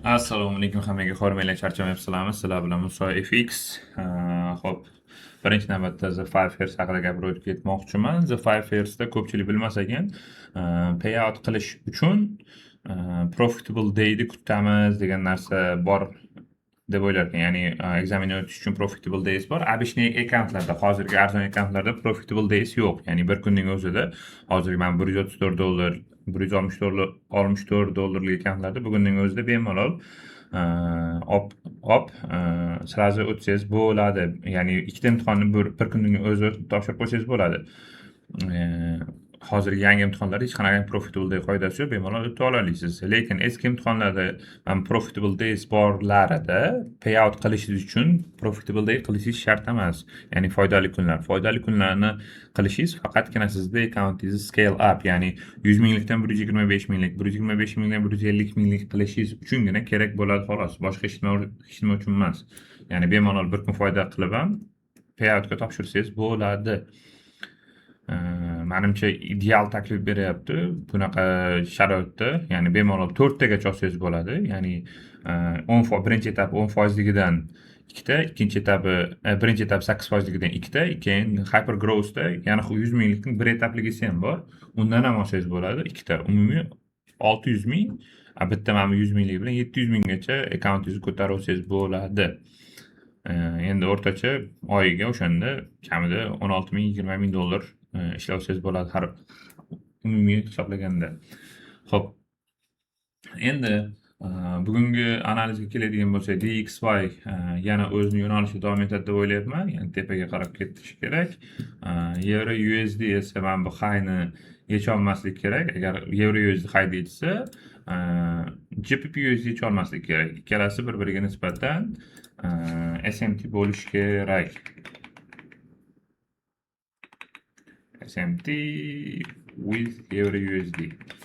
Assalomu alaykum hammaga, hormanglar, charchamayapsizlarmi? Sizlar bilan Muso FX. Xo'p, birinchi navbatda The Five Hairs haqida gapirib o'tib ketmoqchiman. The Five Hairsda ko'pchilik bilmas ekan, payout qilish uchun profitable dayni kutamiz degan narsa bor deb o'ylar ekan. Ya'ni ekzamenni o'tish uchun profitable days bor. Обычный akkauntlarda, hozirgi arzon akkauntlarda profitable days yo'q. Ya'ni bir kunning o'zida hozirgi mana 134 dollar, 164 64 dollarlik akkauntlarda bugunning o'zida bemalol op сразу o'tsangiz bo'ladi. Ya'ni ikkita imtihonni bir kunning o'zida topshirib qo'ysangiz bo'ladi. Hozirgi yangi imtihonlarda hech qanaqa profitable day qoidasi yo'q, bemalol o'ta olasiz. Lekin eski imtihonlarda mana profitable days borlarida payout qilishingiz uchun profitable day qilishingiz shart emas. Ya'ni foydali kunlar. Foydali kunlarni qilishingiz faqatgina sizni akkauntingizni scale up, ya'ni 100 minglikdan 125 minglik, 125 mingdan 150 minglik qilishingiz uchungina kerak bo'ladi xolos. Boshqa hech nima uchun emas. Ya'ni bemalol bir kun foyda qilib ham payoutga topshirsangiz bo'ladi. Manimcha ideal taklif beryapti bunaqa sharoitda, ya'ni bemalol to'rttagacha olsangiz bo'ladi. Ya'ni birinchi etap 10 foizligidan ikkita, ikkinchi etapi birinchi etap 8 foizligidan ikkita, keyin hyper growthda yana 100 minglikning bir etapligisi ham bor. Undan ham olsangiz bo'ladi ikkita. Umumiy 600 ming, bitta mana bu 100 minglik bilan 700 minggacha akkauntingizni ko'tarib olsangiz bo'ladi. Endi o'rtacha oyiga o'shanda kamida 16 ming, 20 ming dollar ishlasangiz bo'ladi har umumiy hisoblaganda. Xo'p. Endi bugungi analizga keladigan bo'lsak, DXY yana o'zini yo'nalishida davom etadi deb o'ylayapman. Ya'ni tepaga qarab ketishi kerak. Euro USD esa mana bu highni yecha olmaslik kerak. Agar Euro USD highni yechsa, GBP USD yecha olmaslik kerak. Ikkalasi bir-biriga nisbatan SMT bo'lishi kerak. SMT with Euro USD.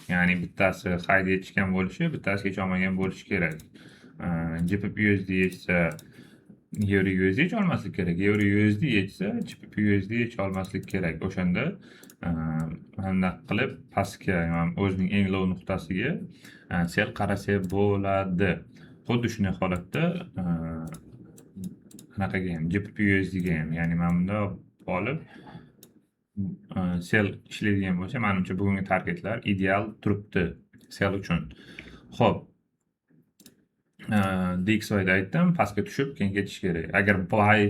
Ya'ni bittasi highni yechgan bo'lishi, bittasi yecha olmagan bo'lishi kerak. GBP USD yechsa Euro USD yecha olmaslik kerak. Euro USD yechsa GBP USD yecha olmaslik kerak. O'shanda bunday qilib pastga, ya'ni o'zining eng low nuqtasiga sell qarasa bo'ladi. Xuddi shunday holatda anaqaga ham, GBP USD ga ham, ya'ni mana bunday olib sell ishlaydigan bo'lsa, manimcha bugungi targetlar ideal turibdi sell uchun. Xo'p. DXYda aytdim, pastga tushib keyin ketish kerak. Agar buy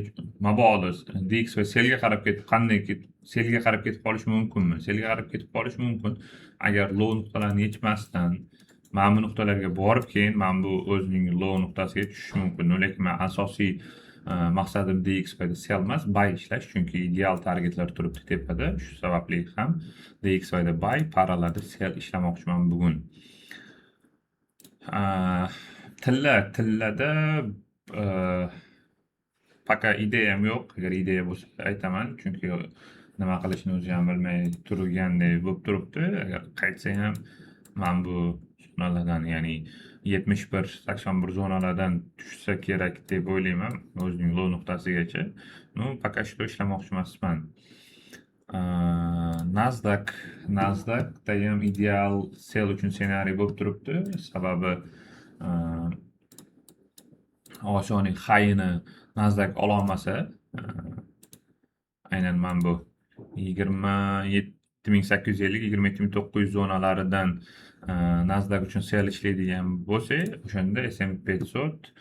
mabodo DXY sellga qarab ketib, qanday sellga qarab ketib qolishi mumkinmi? Sellga qarab ketib qolishi mumkin. Agar low nuqtalarni yechmasdan mana bu nuqtalarga borib, keyin mana bu o'zining low nuqtasiga tushishi mumkin. Lekin men asosiy maqsadim DXYda sell emas, buy ishlash, chunki ideal targetlar turibdi tepada. Shu sababli ham DXYda buy, paralarda sell ishlamoqchiman bugun. Tillada пока ideyam yo'q. Agar ideya bo'lsa aytaman, chunki nima qilishni o'zi ham bilmay turgandek bo'lib turibdi. Agar qaytsa ham mana bu zonalardan, ya'ni 71, 81 zonalardan tushsa kerak deb o'ylayman, o'zining low nuqtasigacha. Ну, пока что ishlamoqchi emasman. Nasdaqda ham ideal sell uchun ssenariy bo'lib turibdi. Sababi Osiyoning highini Nasdaq ololmasa, aynan mana bu 27 850, 27 900 zonalaridan Nasdaq uchun sell ishlaydigan bo'lsak, o'shanda S&P 500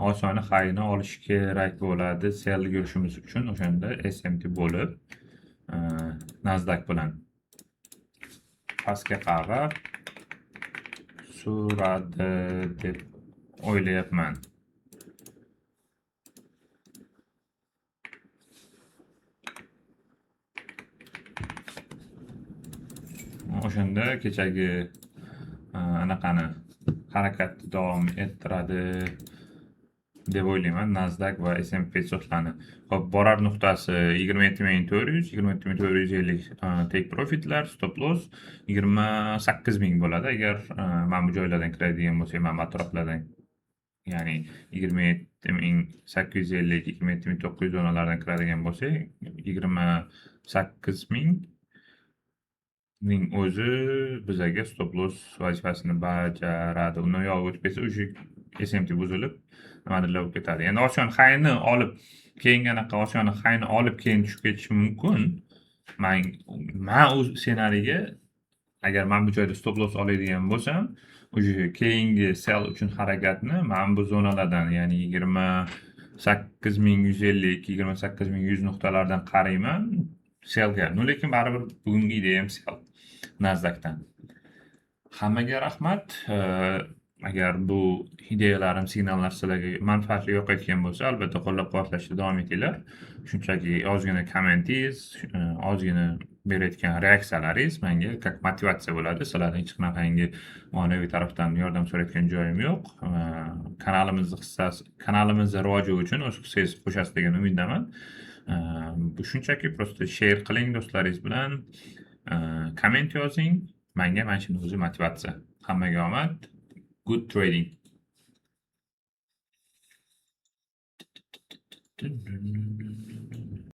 Osiyoni highini olish kerak bo'ladi sell yurishimiz uchun. O'shanda SMT bo'lib Nasdaq bilan pastga qarab suradi deb o'ylayapman. O'shanda kechagi anaqani harakatni davom ettiradi deb o'ylayman Nasdaq va S&P 500larni. Xo'p, borar nuqtasi 27 400, 27 450 take profitlar, stop loss 28 000 bo'ladi. Agar mana bu joylardan kiradigan bo'lsak, mana bu atroflardan, ya'ni 27 850, 27 900 zonalardan kiradigan bo'lsak, 28 000 ning o'zi bizaga stop loss vazifasini bajaradi. Undan uyog'iga o'tib ketsa, уже SMT buzilib, nimadirlar bo'lib ketadi. Endi Osiyoni highni olib, keyingi anaqa Osiyoni highni olib, keyin tushib ketishi mumkin. Man u ssenariyga, agar man bu joyda stop loss oladigan bo'lsam, уже keyingi sell uchun harakatni man bu zonalardan, ya'ni 28 150, 28 100 nuqtalardan qarayman sellga. Ну, lekin baribir bugungi ideyam sell Nasdaqdan. Hammaga rahmat. Agar bu ideyalarim, signallar sizlarga manfaatli yoqayotgan bo'lsa, albatta qo'llab-quvvatlashda davom etinglar. Shunchaki ozgina kommentingiz, ozgina berayotgan reaksiyalaringiz menga как motivatsiya bo'ladi. Sizlardan hech qanaqangi moliyaviy tarafdan yordam so'rayotgan joyim yo'q. Kanalimizni hissasi, kanalimizni rivoji uchun o'z hissangizni qo'shasiz degan umiddaman. Bu shunchaki просто share qiling do'stlaringiz bilan, komment yozing. Menga mana shuni o'zi motivatsiya. Hammaga omad. Good trading.